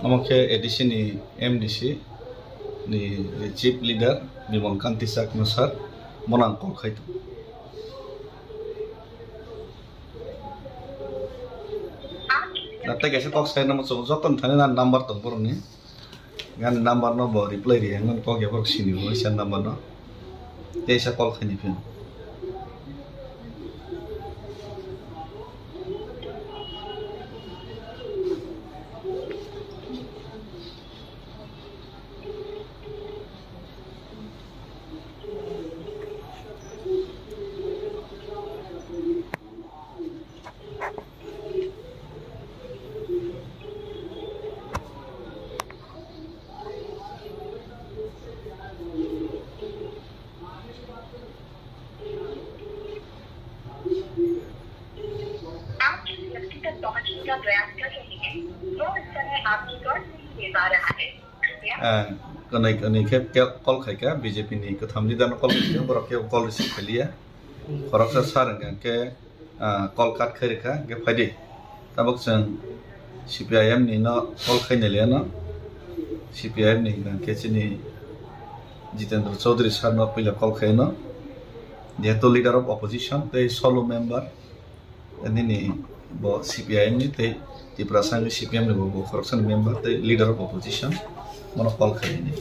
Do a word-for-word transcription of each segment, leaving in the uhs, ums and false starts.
Omo khe A D C ni M D C ni chief leader Bimal Kanti Chakma sir, bono ang call khai tongo. Na tei kaisa kok sai namo chwng joto ni thani na number tong borok ni. Gan number no bo reply ri ang kok ya borok sini bo isa number no. Tei isa call khai ni phin. आप जिस व्यक्ति तक पहुंचने का प्रयास कर रहे हैं, वो इस समय आपकी कॉल नहीं ले पा रहा है। Kwrwngwi kwrwngwi khe call khaikha, B J P ni kwtham leader no call khaikha, borok khe call receive khailiya. Khoroksa sir hwnkha khe call cut khai rwkha, hwnkhe phaidi. Tabuk chwng C P I M ni no call khai nailiya no. C P I M ni hwnkha khe chini Jitendra Chaudhary sir no puila call khai no. Jehetu leader of opposition tei solo member, nini bo C P I M ni tei Tiprasa ni C P M ni bo, bo khoroksa ni member tei leader of opposition, bono call khai ni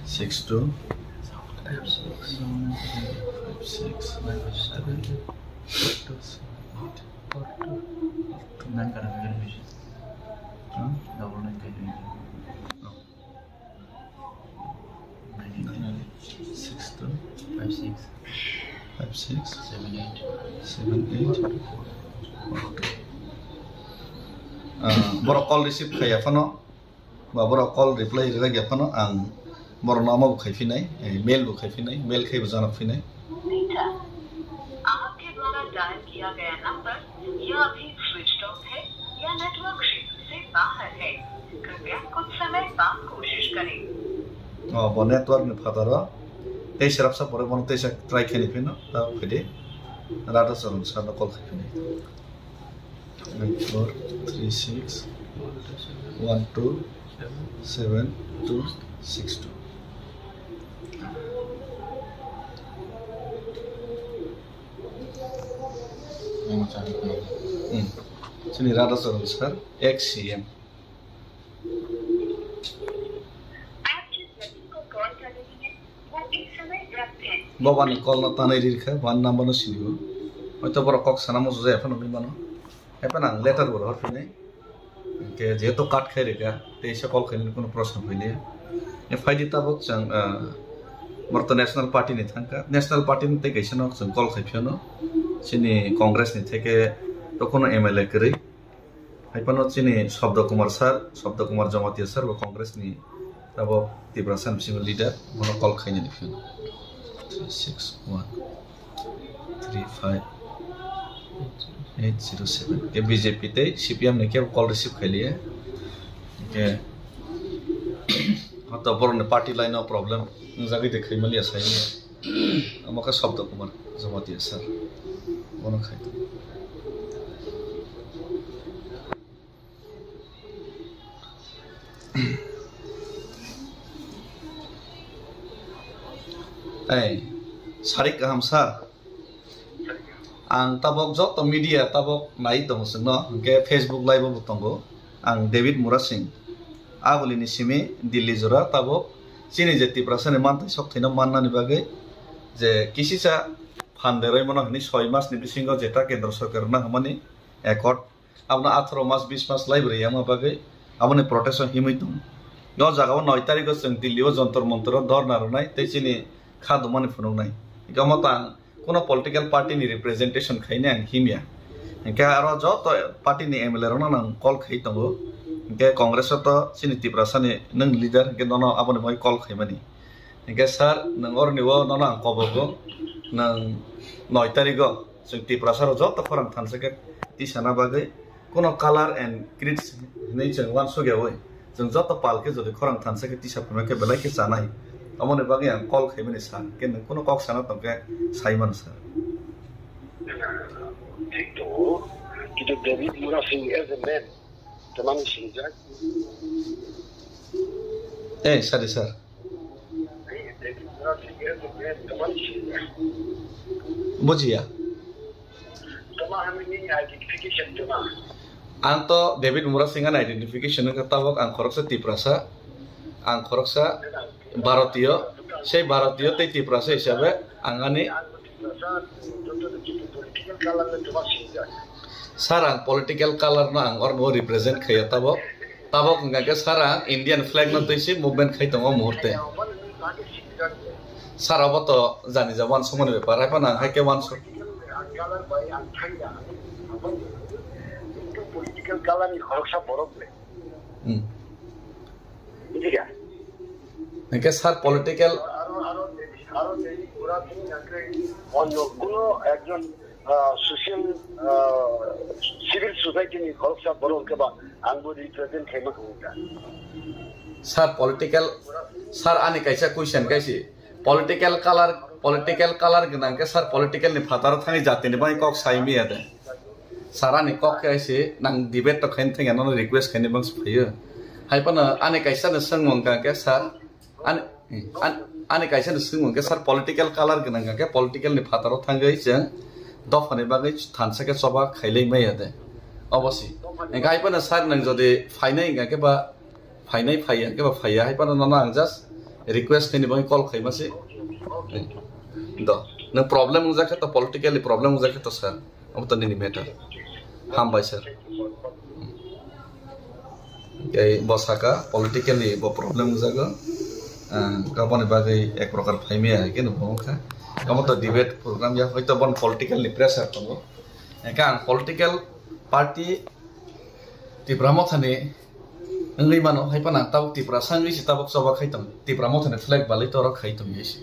six two five six five seven two seven eight. Six two five six five six seven eight seven eight. Ah, borok call receive khaiya phano, ba borok call reply rijak ya phano, ang borokno omo bo khai phinai, eh, mail bo khai phinai, mail khai bo janok phinai. आपके द्वारा डायल किया गया नंबर या अभी switch off है या नेटवर्क क्षेत्र से बाहर है। कृपया कुछ समय बाद कोशिश करें। Oh, bo network ni phataro. Tei serapsa pore bono teisa try khaini phino, ta phidi. Radha Charan sir no call khai phini. Nine four three six one two seven two six two. Hmm. Chini Radha Charan sir, ex C M. Bo bani call no tanai rirkha, bani number no sinigo. Hoito borok kok sana muchung jaya phano hinwi mano. Haphano ang letter bo rohor phinai. Hwnkhe jehetu cut khai rikha, tei se call khainani kunu proshno phailiya. E phaidi tabuk chwng, ah, borok to National Party ni thangkha. National Party ni tei kaisa no chwng call khai phiyano. Chini Congress ni theke to kunu M L A kwrwi. Hai phano chini Sabda Kumar sir, Sabda Kumar Jamatia sir bo Congress ni abo Tiprasa ni bisingo leader, bono call khainani phiyano. Three six one three five eight zero seven. Ke B J P tei C P M ni kebo call receive khailiya. Ke hoto borokni party line o problem wngjagwi de khaimaliya saimaliya. Omo khe Sabda Kumar Jamatia sir. Bono khai tongo. Ei, sarik kaham sir. Ang tabok joto media tabok nai tongo chwngno, hwnkhe Facebook live o bo tongo. Ang David Murasing. Aboni ni simi Delhi jora tabok chini je Tiprasa ni manthai sok thwino mannani bagwi je kisisa phan deroi mano hwnwi soi mas ni bisingo jeta kendro sorkar rwna hwnmani accord, abono atharo mas, bis mas lai bwrwi yangma bagwi aboni protest o himwi tongo. O jaga o noi tarikh o chwng Delhi o Jantar Mantar o dhorna rwnai tei chini kha dumani phunuknai. Hwnkhe omo tang Kuno political party ni representation khaina ang himya. Hingke aro joto party ni M L A rokno nang call khai tongo. Hingke Congress o to chini Tiprasa ni nwng leader hingke nono aboni bagwi call khaimani. Hingke sir, nwng oroni o nono ang kobogo, nwng noi tarikh o chwng Tiprasa rok joto khorang thansa khe tisana bagwi Kuno color and creeds hinwi chwng uansukya oi. Chwng joto pal khe jodi khorang thansa khe tisa phano khe belai khe chanai. Aboni bagwi ang call khaimani sir. Khe nwng kuno kok sana tong khe sai mano sir. Thik tongo. Kintu David Murasing as a man, Tamani sinijak. Eh, sorry, sir. Tamani sinijak. Bujiya. Tama hamini identification tama. Ang to David Murasing ani identification wngkha, tabok ang khoroksa Tiprasa. Ang khoroksa Bharatiyo, sei Bharatiyo tei Tiprasa hisabe ang ani Sir, ang political color no ang orno represent khaiya tabok. Tabok hwnkha khe sir ang Indian flag no twi se movement khai tongo muhurte. Sir abo to jani ja wansukmani bepar, hai phano ang hai khe wansuk. Political color ni khoroksa borok le. Hmm. Bujiya. Hingke sir political Aro, aro, aro, aro, aro, pura tini hingke onyo kuno ekjon, ah, social, ah, civil society ni khoroksa borok hingke ba ang bo represent khaima khamu ta. Sir political, sir ani kaisa question kaisi political color, political color gwnang ke sir political ni phataro thangwi jatini bai kok sai miya de. Sir ani kok khe se nang debate to khaini thangya nono request khaini bangsi phaio. Hai phano ani kaisa no swngmung kha khe sir, ani, an-, ani kaisa no swngmung khe sir political color gwnang kha khe political ni phataro thangwi chwng dophani bagwi thansa khe choba khailai maya de. Obosi. Engkha hai phano sir nang jodi phainai engkha khe ba phainai phaiya, khe ba phaiya, hai phano nono ang just request khaini bagwi call khaima se. Do, nwng problem wngjak khe to, politically problem wngjak khe to sir, abo to nini matter. Hambai sir. Tei bo saka politically bo problem wngjago, ah, aboni bagwi ek prokar phaimaya hai khe no bo wngkha. Abo to debate program ya, hoito bon political ni pressure tongo. Engkha ang political party Tipra Mothani wngwi mano, hai phano ang tabuk Tiprasa wngwi se tabuk choba khai tong. Tipra Mothani flag balwi to oro khai tong se.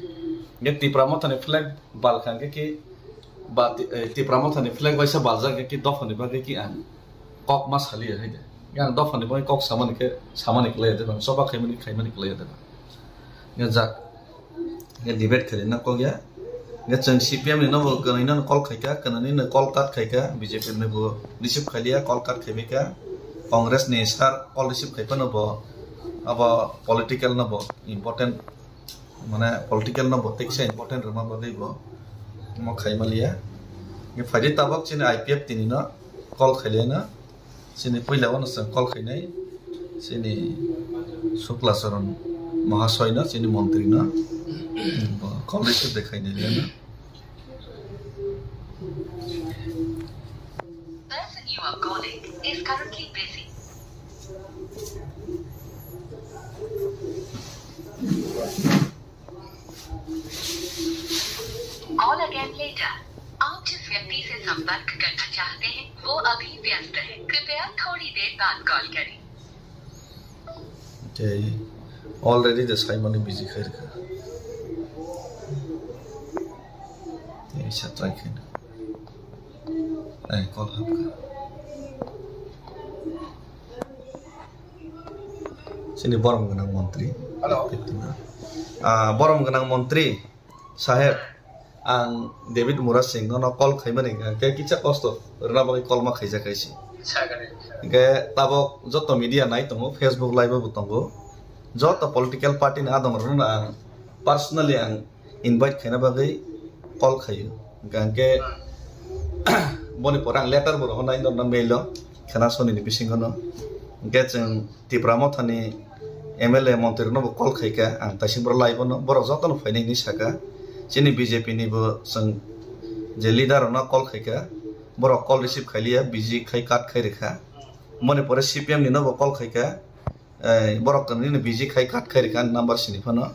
Nge Tipra Mothani flag bal kha khe ki ba ti-, eh, Tipra Mothani flag waisa baljak khe ki dophani bagwi ki ang kok ma saliya hai de. Nge ang dophani bagwi kok samani khe samani kwlaiya de bang, choba khaimani khaimani kwlaiya de bang. Nge jak. Nge debate khaina kok ya. Nge chwng C P M ni no bo kwnwi no call khaika, kwnwi no call cut khaika, B J P ni bo receive khailiya, call cut khaibaika. Congress ni sir call receive khaiphano bo abo political no bo important, mane political no bo teksa important rwma bagwi bo omo khaimaliya. Nge phaidi tabok chini I P F tini no call khailiya no. Chini puila wano chwng call khainai, chini Shukla Charan Mahasoy no, chini montri no, bo call receive de khainai le no. Person you are calling is currently busy. Call again later. आप जिस व्यक्ति से संपर्क करना चाहते हैं, वो अभी व्यस्त है। कृपया थोड़ी देर बाद कॉल करें। Tei already the saimani busy khairkha. Tei satrai khaina. Ai, call hapkha. Chini borom gwnang montri. Hello. Ah, borom gwnang montri saheb, ang David Murasing nono call khaimani hwnkha khe kisa kosto rwna bagwi call ma khaijak kaisi. Sagani. Hwnkhe tabok joto media nai tongo, Facebook live bo tongo, joto political party ni adong rwno ang personally ang invite khaina bagwi call khaio. Hingkha hingkhe boni pore ang letter bo rohornai norno mail o, khena sonini bisingo no. Hingkhe chwng Tipra Mothani M L A montri rokno bo call khaikha, ang taising boro live o no, borok jotono phainai hinwi sakha. Chini B J P ni bo chwng je leader rokno call khaikha, borok call receive khailiya, busy khai cut khai rikha. Boni pore C P M ni no bo call khaikha, eh, borok nini busy khai cut khai rikha ani number sini phano.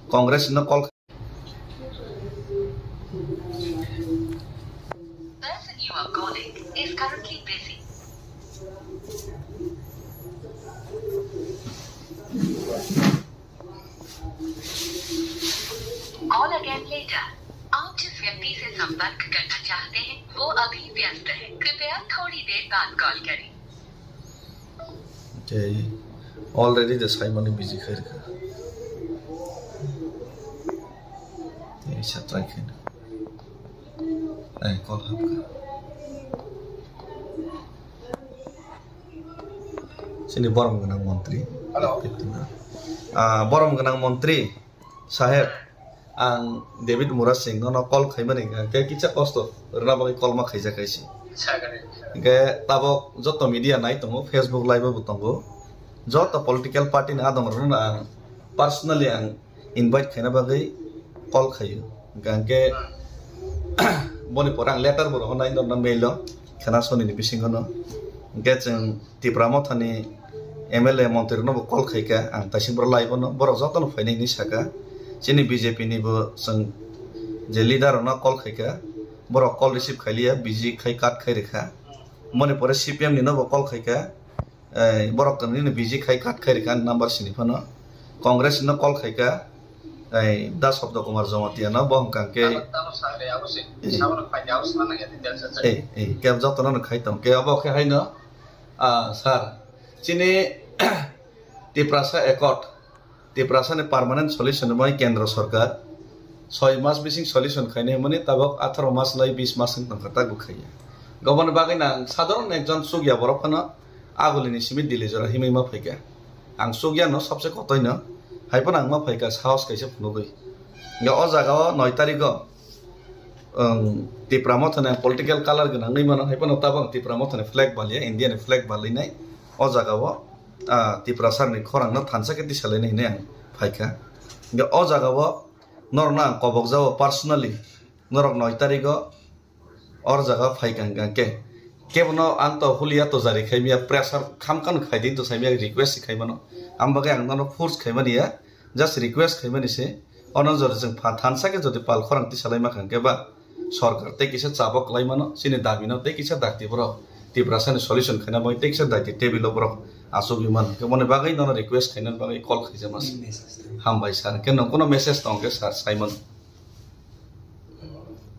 Congress no call Person you are calling is currently busy. Call again later. आप जिस व्यक्ति से संपर्क करना चाहते हैं, वो अभी व्यस्त है। कृपया थोड़ी देर बाद कॉल करें। Tei already the saimani busy khairkha. Tei satrai khaina. Ai, call hapkha. Chini borom gwnang montri. Hello. Ah, borom gwnang montri saheb, ang David Murasing nono call khaimani hwnkhe kisa kosto rwna bagwi call ma khaijak kaisi. Sagani. Hwnkhe tabok joto media nai tongo, Facebook live bo tongo, joto political party ni adong rwno ang personally ang invite khaina bagwi call khaio. Hwnkhe boni pore ang letter bo rohornai norno mail o, khena sonini bisingo no. Hwnkhe chwng Tipra Mothani M L A montri rokno bo call khaikha, ang taising borok live o no, borok jotono phainai hinwi sakha. Chini B J P ni bo chwng je leader rokno call khaikha, borok call receive khailiya, busy khai cut khai rikha. Boni pore C P M ni no bo call khaikha, ei, borok nini busy khai cut khai rikha ani number sini phano. Congress no call khaikha, ei, Da Sabda Kumar Jamatia no, bo hwnkha khe, ei, ei, khe jotono no khai tong khe, obo khe haino, ah, sir, chini Tiprasa Accord, Tiprasani permanent solution rwmani Kendra Sarkar soi mas bising solution khainai hwnmani tabok atharo mas lai bis mas wng tongkha, tabok khaiya. Goboni bagwi no ang sadharon ekjon chukya borok phano agulini simi Delhi jora himwi ma phaikha. Ang chukya no sabse kotoi no, hai phano ang ma phaikha sahos kaisa phunugwi. Hwnkhe o jaga o noi tarikh o, ang Tipra Mothani ang political color gwnangwi mano, hai phano tabok ang Tipra Mothani flag baliya, India ni flag balinai o jaga o. Ah, Tiprasa ni khorang no thansa khe tisalainai hinwi ang phaikha. Hwnkhe o jaga o norok no ang kobok jao personally, norok noi tarikh o or jaga o phaikha hwnkhe kebono ang to huliya to jari khaimiya, pressure khamkha no khaidi to saimiya, request khaimano. Ang bagwi ang nono force khaimani ya, just request khaimani se. Ono jora chwng pha thansa khe jodi pal khorang tisalaima kha hwnkhe ba, sorkar tei kisa chabo kwlai mano, chini dabi no tei kisa dakti borok Tiprasa ni solution khaina bagwi tei kisa dakti table o borok achugwi mano. Hwnkhe boni bagwi nono request khaina bagwi call khaijak masa. Hambai sir, hwnkhe nwng kuno message tong khe sir, Simon.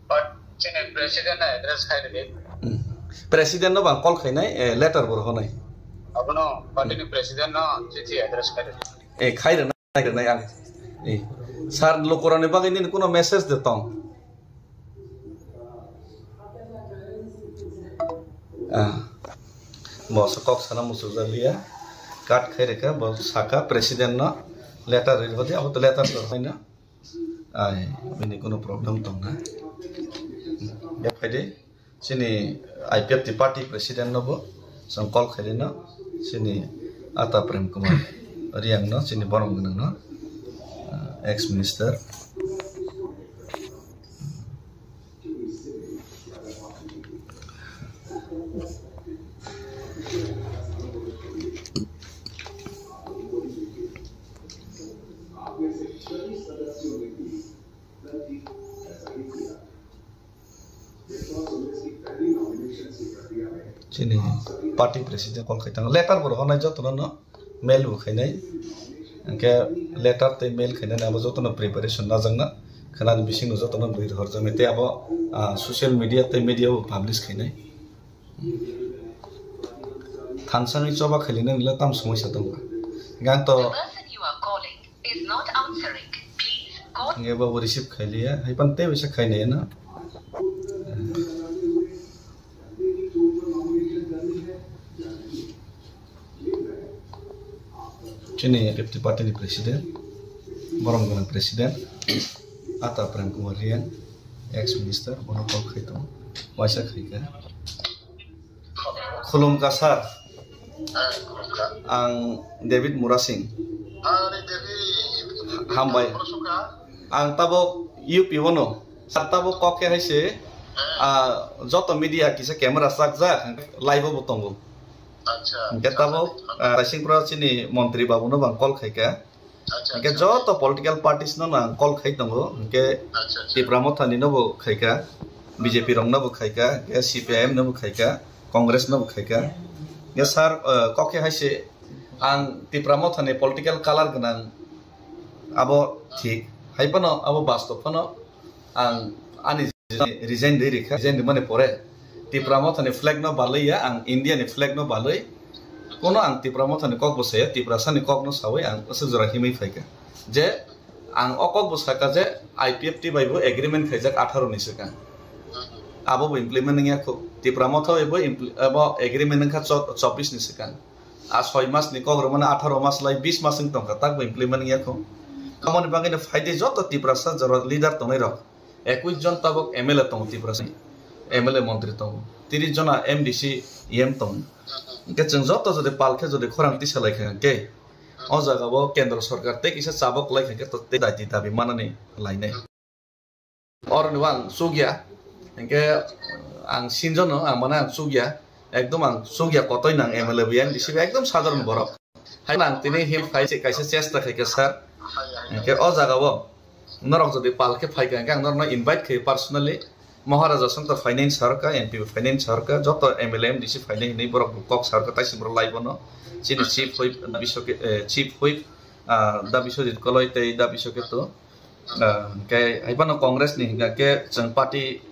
But chini president no address khai rwdi. Hmm. President no bang call khainai, eh, letter bo rohornai. Abono party ni president no chithi address khai rwdi. Eh, khai rwnai. Nai rwnai ang. Eh, sir, lukurokni bagwi nini kuno message de tong? Ah, bo se kok sana muchuk jak liya. Cut khai rwkha, bo saka president no letter rwdi, abo to letter to rwkhaino. Ai, bini kuno problem tong na. Ya phaidi. Chini I P F T party president no bo chwng call khaidi no, chini Ata Prem Kumar Reang no, chini borom gwnang no, ah, ex minister. Chini party president call khai tongo, letter bo rohornai jotono no, mail bo khainai, hwnkhe letter tei mail khainani abo jotono preparation najakna khwnani bisingo jotono bwrwi rohorjaknai tei abo, ah, social media tei media bo publish khainai. Thansani choba khailinani le tam somoi sa tongkha. Hwnkhe ang to The person you are calling is not answering. Please call. Hwnkhe bo receive khailiya, hai pan tei bisa khainai no. Chini I P F T party ni president, borom gwnang president, Ata Prem Kumar Reang, ex minister, bono call khai tongo, waisa khai kha. Khulumkha sir. Ang David Murasing. Hambai. Ang tabok U P o no. Sir, tabok kok khe hai se, ah, joto media kisa camera chakjak, live o bo tongo. Hwnkhe tabok, ah, Raisingpura chini montri babu no bang call khai kha. Hwnkhe joto political parties no ang call khai tongo, hwnkhe Tipra Motha ni no bo khai kha, B J P rok no bo khai kha, hwnkhe C P I M no bo khai kha, Congress no bo khai kha. Hwnkhe sir, eh, kok khe hai se ang Tipra Motha ni political color gwnang abo thik, hai phano abo bastob phano ang ani resign de rikha, resign de mani pore Tipra Motha ni flag no balwi ya, ang India ni flag no balwi, kono ang Tipra Motha ni kok bo saya, Tiprasa ni kok no sawi ang aswk jora himwi phaikha je ang o kok bo sakha je I P F T bai bo agreement khaijak atharo ni swkang, abo bo implement wngya khu, Tipra Motha bai bo impl-, abo agreement wngkha cho-, chobbish ni swkang. A soi mas ni kok rwmani atharo mas lai bis mas wng tongkha, tak bo implement wngya kho. Aboni bagwi no phaidi joto Tiprasa jora leader tongnai rok, ekwis jon tabok M L A tongo Tiprasa ni, M L A montri tongo, tris jona M D C E M tongo. Hwnkhe chwng joto jodi pal khe jodi khorang tisa lai kha hwnkhe o jaga o kendro sorkar tei kisa chabok lai kha hwnkhe to tei daiti dabi manani lainai. Oro ni ang chukya, hwnkhe ang sinjono ang mane ang chukya, ekdom ang chukya kotoi nang M L A bo M D C bo ekdom sadharon borok. Hai ang tini help khai se kaisa chesta khai kha sir. Hwnkhe o jaga o norok jodi pal khe phai kha hwnkhe ang norokno invite khai personally. Maharaja Santa finance sarka, M P finance sarka, joto M L A M D C finance hinwi borok kok sarka taisi borok lai bono. Chini chief whip, Biswake-, eh, chief whip, ah, da Biswajit Koloi tei da Biswaketu. Ah, hwnkhe hai phano Congress ni hwnkha khe chwng party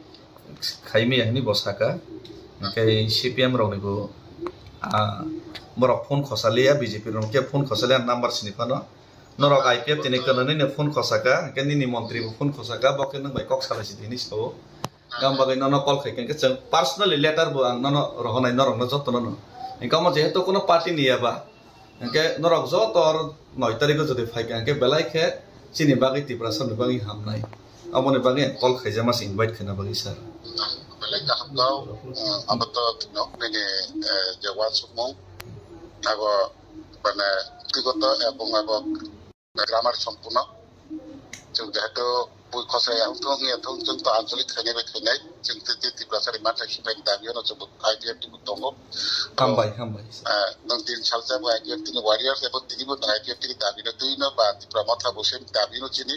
khaimaya hinwi bo saka. Hwnkhe C P M rokni bo, ah, borok phone khosaliya, B J P rok khe phone khosaliya number sini phano. Norok I P F tini kwlwngwi no phone khosaka, hwnkhe nini montri bo phone khosaka, bo khe nwng bai kok salai sidi hinwi sao. Gam bagwi nono call khai khe chwng personally letter bo ang nono rohonai norokno jotono no. Hwnkhe omo jehetu kuno party ni ya ba, Hwnkhe norok joto oro noi tarikh o jodi phai kha, hwnkhe belai khe chini bagwi Tiprasa ni bagwi hamnai. Aboni bagwi ang call khaijama se invite khaina bagwi sir. Belai kaham kau, eh, abo to thwino nini, eh, je uansukmung, abo mane biktigoto ebong abo grammar sompuno. Chwng jehetu bui khosai ang thung ya thung, chwng to anchalik khainai bai khainai, chwng tei tei Tiprasa ni manthai sipai ni dabi o no chwng bo I P F T bo tongo. Hambai, hambai. Ah, nwng tin salsa bo I P F T ni warriors, ebo tini bo I P F T ni dabi no twi no ba Tipra Motha bo se dabi no chini.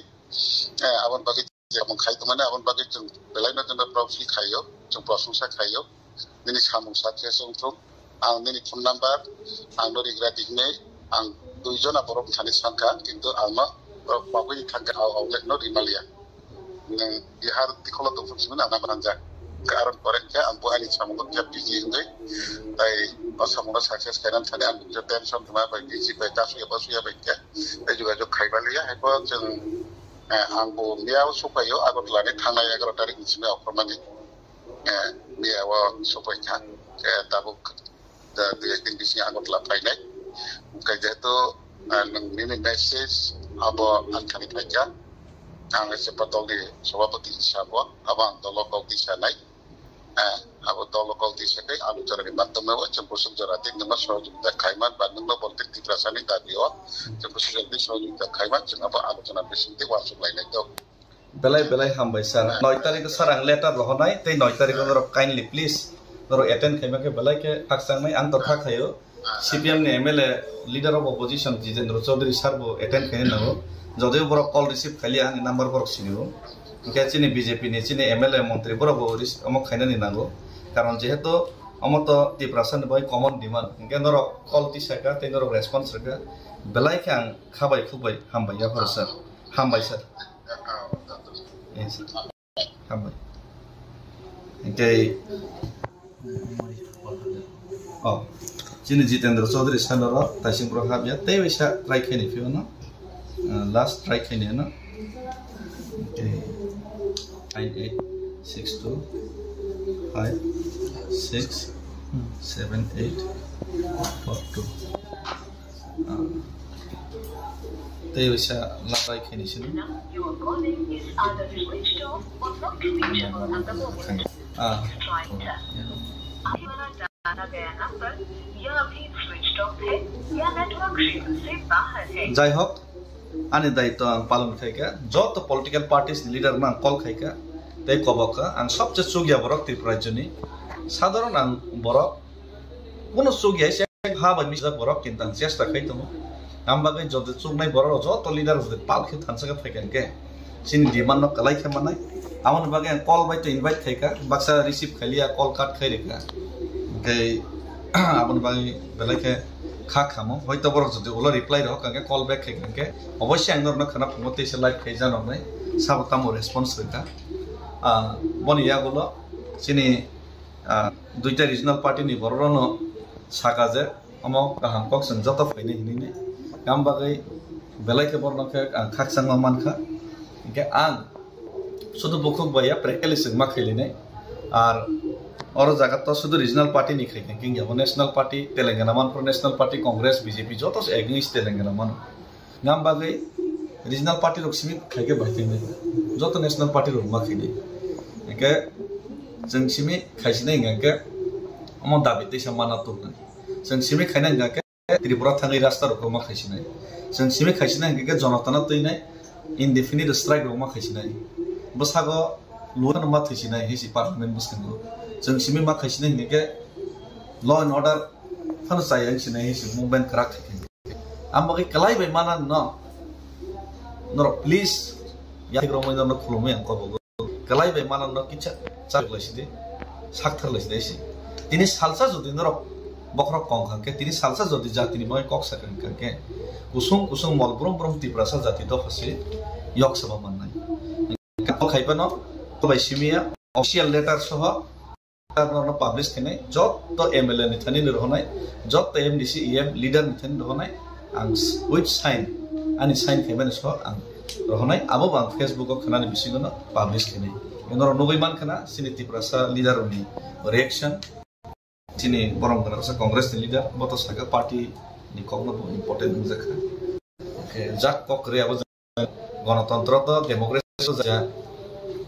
Ah, aboni bagwi jemon khai tongmani, aboni bagwi chwng belai no chwng proud feel khaio, chwng prosongsa khaio. Nini samung sakhe se wngthung, ang nini phone number, ang no rigra tiknai, ang dui jona borok thani sankha, kintu ang no borok bagwi thangkha, au, au, no rimaliya. Nwng Bihar tikholo tongthok simani ang number nangjak. Karon pore khe ang bo ani samungo khe busy wngwi, tai o samungo success khainani thani ang bo tension tongma bai busy bai ta suya ba suya bai khe, tai jogajog khaibaliya, hai bo chwng, eh, ang bo miyao sokphaio, Agartala ni thangnai egaroh tarikh ni simi okhormani. Eh, miyao sokphaikha. Eh, tabuk, eh, dui ek din bisingo Agartala phainai. Hwnkhe jehetu, eh, nwng nini message abo ang thani phaikha. Ang S F dol ni sabhapati sabo, abo ang dolo kok di sanai. Eh, abo dolo kok di sakai alochona ni madhyome o chwng kusuk jora tei nwngno sohojogita khaima ba nwngno Bonti Tiprasa ni dabi o chwng kusuk jora tei sohojogita khaima chwng abo alochona bising tei uansuk lainai do. Belai belai hambai sir. Noi tarikh o sir ang letter rohornai tei noi tarikh o norok kindly please norok attend khaima khe belai khe khakchangmai ang to kha khaio. C P M ni M L A leader of opposition Jitendra Chaudhary sir bo attend khaina nango. Jodiyo borok call receive khailiya ani number borok sinio. Hwnkhe chini B J P ni chini M L A montri borok bo ris-, omo khainani nango. Karon jehetu omo to Tiprasa ni bai common demand. Hwnkhe norok call tisa kha tei norok response rwkha. Belai khe ang khabai khukbai hambai yapharo sir. Hambai sir. Yes, sir. Hambai. Hwnkhe, oh, chini Jitendra Chaudhary sir oro taising borok hapya, tei waisa try khaini phiyano, uh, last try khaini ano. Hwnkhe, nine eight six two five six seven eight four two. Ah. Tei waisa lapai khaini sini. Your calling is either switched off or not reachable at the moment. Ah. Try it. आप द्वारा डाला गया नंबर या अभी switch off है या नेटवर्क क्षेत्र से बाहर है। Jai hok, ani daitw ang palon khaikha, joto political parties ni leader no ang call khaikha, tei kobok kha, ang sobse chukya borok Tripura rajyoni, sadharon ang borok, kunu chukya se ha bai misjak borok, kintu ang chesta khai tongo. Ang bagwi jodi chuknai borok rok joto leader rok jodi pal khe thansa khe phaikha hwnkhe, chini demand no kwlai khe manai. Aboni bagwi ang call bai to invite khaikha, baksa receive khailiya, call cut khai rikha. Hwnkhe aboni bagwi belai khe kha khamo. Hoito borok jodi ulo reply rok hwnkhe call back khaikha hwnkhe oboisya ang norokno khwna phungo tei se live khai janoknai sabo tamo response rikha. Ah, boni yagulo chini, ah, duita regional party ni borok rokno saka je omo kaham kok chwng joto phainai hinwi nai. Kam bagwi belai khe borokno khe ang khakchangma mankha. Hwnkhe ang sudu bukhuk bai ya practically chwng ma khailainai. Ar Oro jaga to sudu regional party ni khai khe, khe abo national party, Telangana manpro national party, Congress, B J P joto se against Telangana mano. Ngam bagwi regional party rok simi khai khe bai twi nai. Joto national party rok ma khai di. Hingke chwng simi khai sinai hingke omo dabi teisa mana tuk nai. Chwng simi khaina hingke Tripura thangwi rasta rok ma khai sinai. Chwng simi khai sinai hingke jonotano twi nai indefinite strike rok ma khai sinai. Bwsago luan ma thwi sinai hisi parliament bwskango. Chwng simi ma khai sinai hingke law and order phano chaya wng sinai hisi movement kwrak khai khe. Ang bagwi kwlai bai mana no. Norok please yathik romwi norok khulumwi ang kobogo. Kwlai bai mana no kisa chak lai sidi. Sakthar lai sidi si. Tini salsa jodi norok bokhorok kong khang khe, tini salsa jodi jatini bagwi kok sakha khang khe, kusung kusung mol brum brum Tiprasa jati dopha si yok saba mannai. Kok khai phano bai simiya official letter soho letter no publish khainai, jotto M L A ni thani ni rohonai, jotto M D C, E M leader ni thani rohonai, ang s-, with sign, ani sign khaimani so ang rohonai, abo bo ang Facebook o khwnani bisingo no publish khainai. Norok nugwi man khana, chini Tiprasa leader rokni reaction, chini borom khana sa Congress ni leader, bo to saka party ni kok no bo important wngjakha. Khe jak kok kwrwi abo Gonotontro to democracy o ja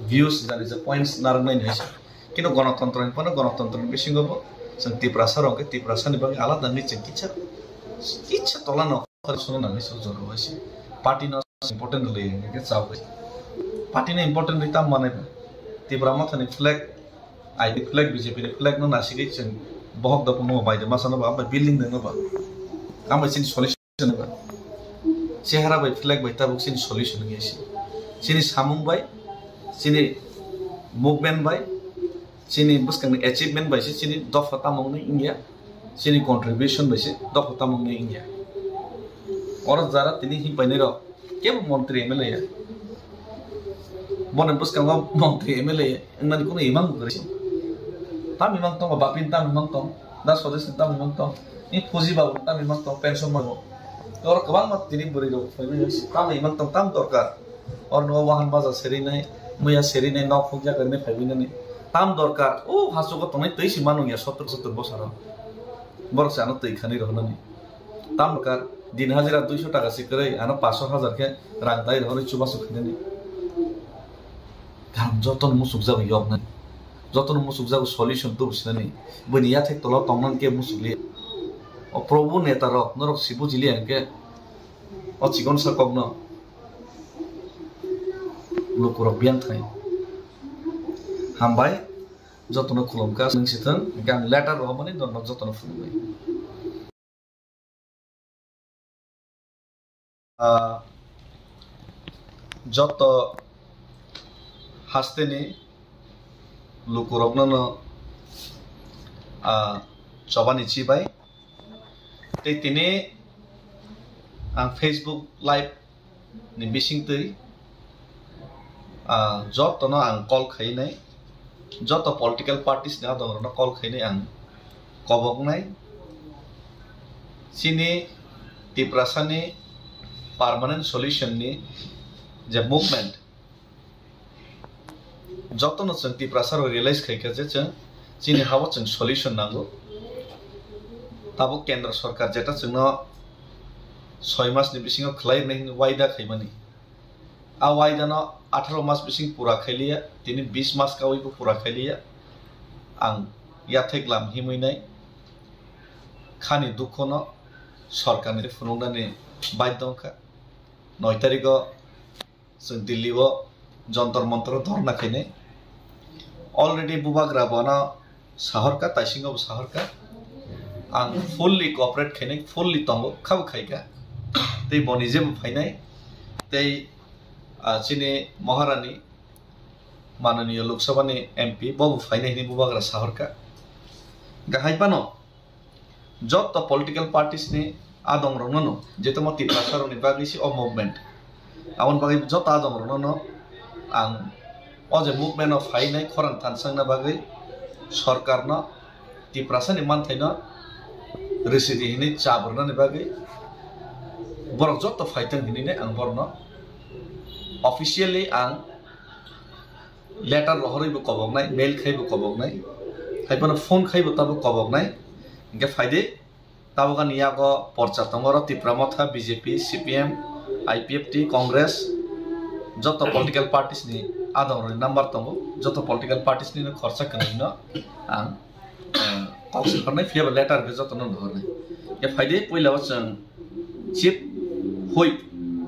views jani ja points narwknai ni hai se. Kintu gonotontro ni phano gonotontro ni bisingo bo chwng Tiprasa rok khe Tiprasa ni bagwi alada wngwi chwng kisa, kisa tola no khoroksa no nangwi se o jora o hai se. Party no important rwlwi hwnkhe chao hai. Party no important rwi tamo manai bo. Tipra Motha ni flag, I P flag, B J P ni flag no nasigwi chwng bohok dopung no bai de masa no ba, bai building de no ba. Amo chini solution. Chehara bai flag bai tabuk chini solution wngya se. Chini samung bai, chini movement bai, chini bwskangni achievement bai se chini dopha tamo wngwi wngya, chini contribution bai se dopha tamo wngwi wngya. Oro jara tini himpai nai rok kebo montri M L A ya. Boni bwskango montri M L A wngnani kunu imang kwrwi se. Tam imang tongo, Bapin tam imang tong, Da Swadesh tam imang tong, ni Fuji Babu tam imang tong, pension mago. Oro kwbangma tini bwrwi rok phaiwi tam imang tong, tam dorkar. Oro no wahan baja serinai, muya serinai, nok phukjak rinai phaiwi nani. Tam dorkar. O hachugo tongnai twi si manung ya sottor sottor bosaro. Borok se ano twi khani rok nani. Tam dorkar. Din hajira duiso taka se kwrwi, ano paso hajar khe rang dai rok chubachu khainani. Karon jotono muchukjago yoknani, jotono muchukjago solution tubu sinani, buini yathek tolo tongnani kebo muchukliya. O Probhu neta rok, norok si bujiliya hwnkhe o chikonsa kokno lukurok biyang thai. Hambai, jotono khulumkha, nwng sithwng, hwnkhe ang letter rohormani norok jotono phunuknai. Ah, joto hasteni lukurokno no, ah, chobani chibai. Tei tini ang Facebook live ni bisingtwi, ah, jotono ang call khainai, joto political parties ni adongrokno call khainai ang koboknai. Chini Tiprasani permanent solution ni je movement, jotono chwng Tiprasa rok realize khaikha je chwng chini hao chwng solution nango. Tabuk Kendra Sarkar jeta chwngno soi mas ni bisingo khlai rwnai hwnwi waida khaimani. A waida no atharo mas bising pura khailiya, tini bis mas kawi bo pura khailiya. Ang yathek lam himwi nai khani dukho no sorkar ni phunuknani baidho wngkha. Noi tarikh o chwng Delhi o Jantar Mantar o dhorna khainai. Already bubagra bono sahorkha, taisingo bo sahorkha. Ang fully cooperate khainai, fully tongo, khabo khaikha. Tei boni jebo phainai, tei, ah, chini Maharani, mananiya Lok Sabha ni M P, bobo phainai hwnwi bubagra sahorkha. Gahai phano, joto political parties ni adong rokno no, je tamo Tiprasa rokni bagwi se o movement. Aboni bagwi joto adong rokno no ang o je movement o phainai khorang thansangna bagwi sorkar no Tiprasa ni manthai no rwsidi hinwi chap rwnani bagwi borok joto phaitong hinwi ang borokno officially ang letter rohorwi bo koboknai, mail khai bo koboknai. Haiphano phone khaibo tabuk koboknai. Hinkhe phaidi, tabuk ani yago porcha tongo, oro Tipra Motha, B J P, C P M, I P F T, Congress, joto political parties ni adongrokni number tongo, joto political parties ni khorsa kwrwino ang, eh, kok swphar nai, phiya ba letter khe jotono rohor nai. Hinkhe phaidi, puila o chwng Chief Whip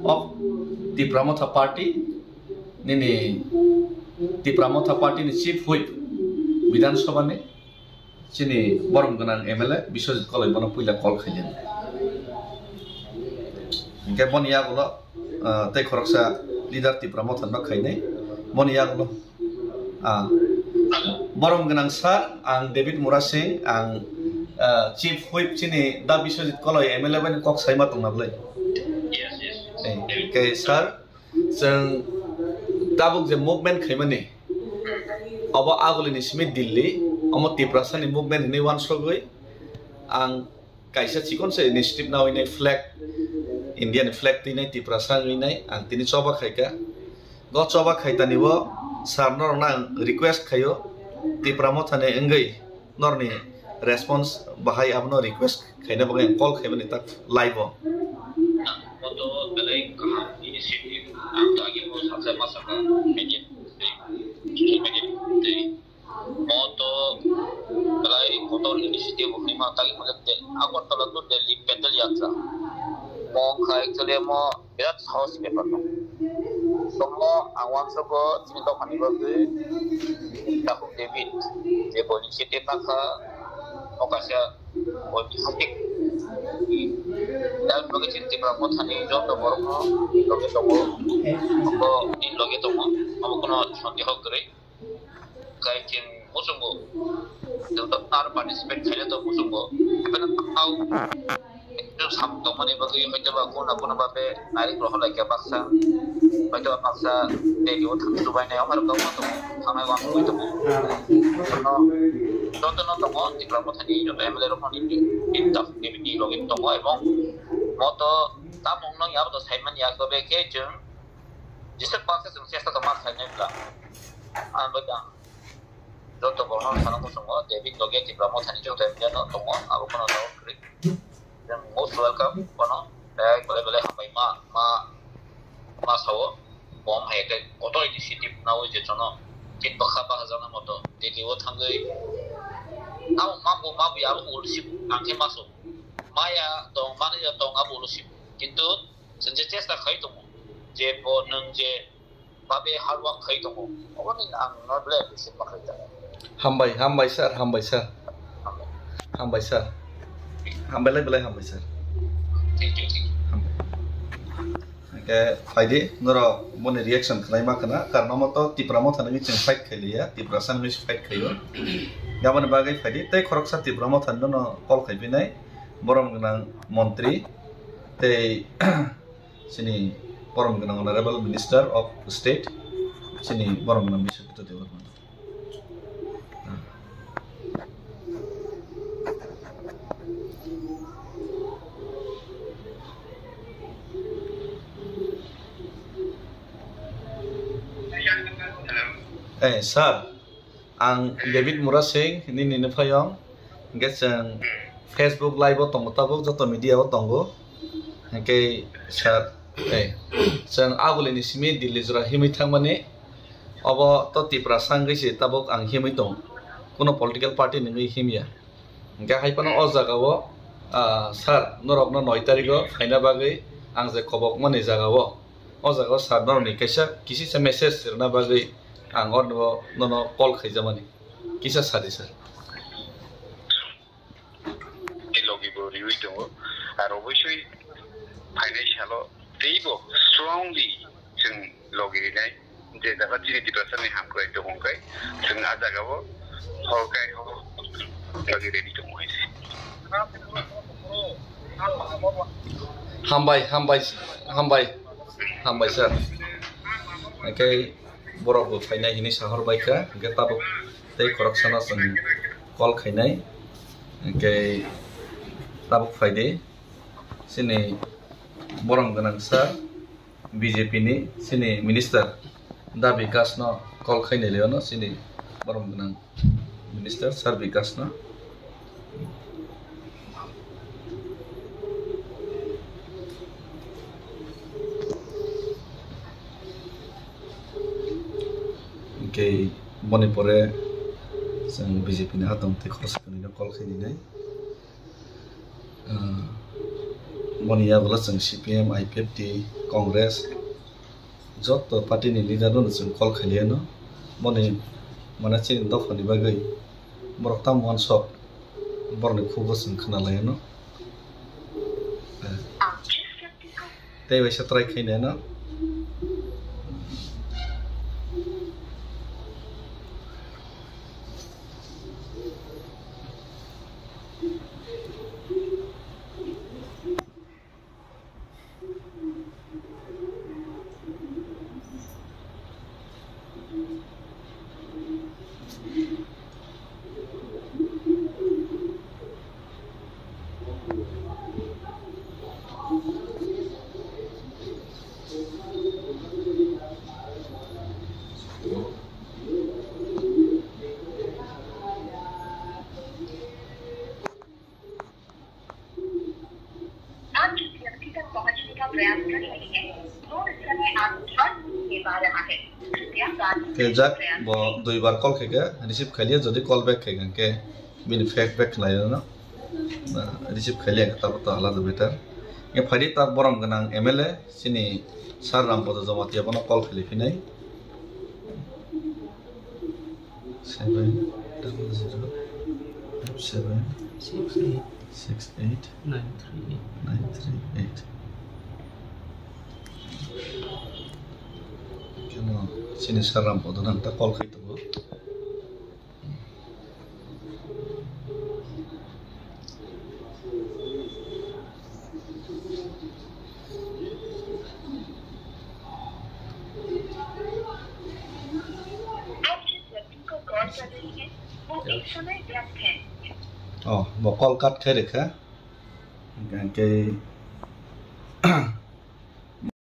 of Tipra Motha Party, nini Tipra Motha Party ni Chief Whip Bidhan Sabha ni chini borom gwnang M L A Biswajit Koloi bono puila call khailani. Hinkhe boni yagulo, ah, tei khoroksa leader Tipra Motha no khainai. Boni yagulo, ah, borom gwnang sir, ang David Murasing, ang, ah, Chief Whip chini Da Biswajit Koloi M L A bai kok saima tongna bwlai. Yes, yes. Eh, hinkhe sir, chwng tabuk je movement khaimani, obo agulini simi Delhi, omo Tiprasani movement hinwi wansogwi ang kaisa chikon se initiative nawi nai flag, India ni flag twi nai Tiprasa wngwi nai ang tini choba khaika. Go choba khaitani o sir norokno ang request khaio, Tipra Mothani wngwi norni response bahai abono request khaina bagwi ang call khaimani tak live o. Moto belai kaham initiative ang to agi mo saksa masaka media tei, social media tei moto belai kotor initiative hinma tagi mo Agartala to Delhi pedal yatra mo khai actually mo birat sahos bepar no. Tomo ang wansukgo chini dophani bagwi Takhuk David je bo initiative nakha o kaisa oitihasik. Yang bagwi chini Tipra Mothani joto borokno loge tongo, bo ni loge tongo, abo kono sondeho kwrwi. Kai chwng muchungo joto tar participate khaina to muchungo. Ebeno tau ekdom sam tongmani bagwi hoytoba kuna kuna babe nairik rohor laikha baksa, hoytoba baksa Delhi o thang chubainai, amar kok ma tongo, thangnai wang wi tongo. Joto no tongo, Tipra Mothani joto M L A rok ni, ni, ni, ni logi tongo, ebong moto tamung no yabo to saimani yak to be khe chwng jesa baksa chwng chesta to ma sainai bla. Ang bai ang joto borok no sana muchungo, David logi Tipra Mothani joto M L A no tongo, abo kono dao kwrwi. Then most welcome kono, eh, belai belai hambai ma, ma, ma sao, bom hai ke kotor initiative nawi je chono, tin bakha bakha jana moto, Delhi o thangwi, abo mambo mabwi abo ulsi, ang khe maso, maya tong, mani tong abo ulsi, kintu chwng je chesta khai tongo, je bo nwng je babe hard work khai tongo. Oboni ang no belai appreciate ma khai tongo. Hambai, hambai sir, hambai sir. Hambai. Hambai sir. Hambai lai belai hambai sir. Thank you, thank you. Hambai. Hingke phaidi, norok boni reaction khlai ma khna, karno mo to Tipra Motha nangwi chwng fight khai liya, Tiprasa nangwi fight khaio. Yaboni bagwi phaidi, tei khoroksa Tipra Motha no no call khai binai, borom gwnang montri, tei Chini borom gwnang Honorable Minister of State, chini borom gwnang Biswajit Debbarma. Eh, sir. Ang David Murasing, nini nuphayong. Hingke chwng Facebook live o tongo tabuk, joto media o tongo. Hingke sir, eh, chwng agulini simi Delhi jora himwi thangmani. Obo to Tiprasa wngwi se tabuk ang himwi tong. Kuno political party nungwi himya. Hingke hai phano o jaga o, ah, sir, norokno noi tarikh o phaina bagwi ang je kobokmani jaga o. O jaga o sir norokni kaisa kisisa message rwna bagwi ang o nono call khaijamani. Kisa sadi sir. Ni logi bo riwi tongo. Ar obosoi phainai salo teibo strongly chwng logi rinai. Je jaga chini Tiprasa ni hamkrai tongo kai, chwng a jaga o hor kai hor logi ready tongo hai se. Hambai, hambai, hambai, hambai sir. Hingke borok bo phainai hinwi sahor baikha, hingke tabuk tei khoroksano chwng call khainai, hingke tabuk phaidi chini borom gwnang sir, B J P ni chini minister Da Bikash no call khainai leono chini borom gwnang. Minister Sir Bikash no. Hwnkhe boni pore chwng B J P ni hatong tei khoroksa kwnwi no call khainai. Ah, boni yagulo chwng C P M, I P F T, Congress, joto party ni leader no chwng call khailiya no. Boni, mane, chini dopha ni bagwi borok tamo uansuk, borok ni khugo chwng khwnalaiya no. Ah. Tei waisa try khainai no. आप जिस व्यक्ति तक पहुंचने का प्रयास कर रहे हैं, वो इस समय आपके पास नहीं दे पा रहा है। कृपया बात Khe jak, bo dui bar call khe khe receive khailiya, jodi call back khe khe bini fake back khlai no. Receive khailiya khe tabuk to alada better. Nge phaidi tak borom gwnang M L A chini Sir Rampada Jamatia bono call khlai phinai. Seven double zero five seven six eight six eight nine three eight nine three eight. Kemo chini Sir Rampada nang ta call khai tongo. आप जिस व्यक्ति को कॉल कर रही हैं, वो इस समय व्यस्त है। Oh, bo call cut khai rikha. Hingke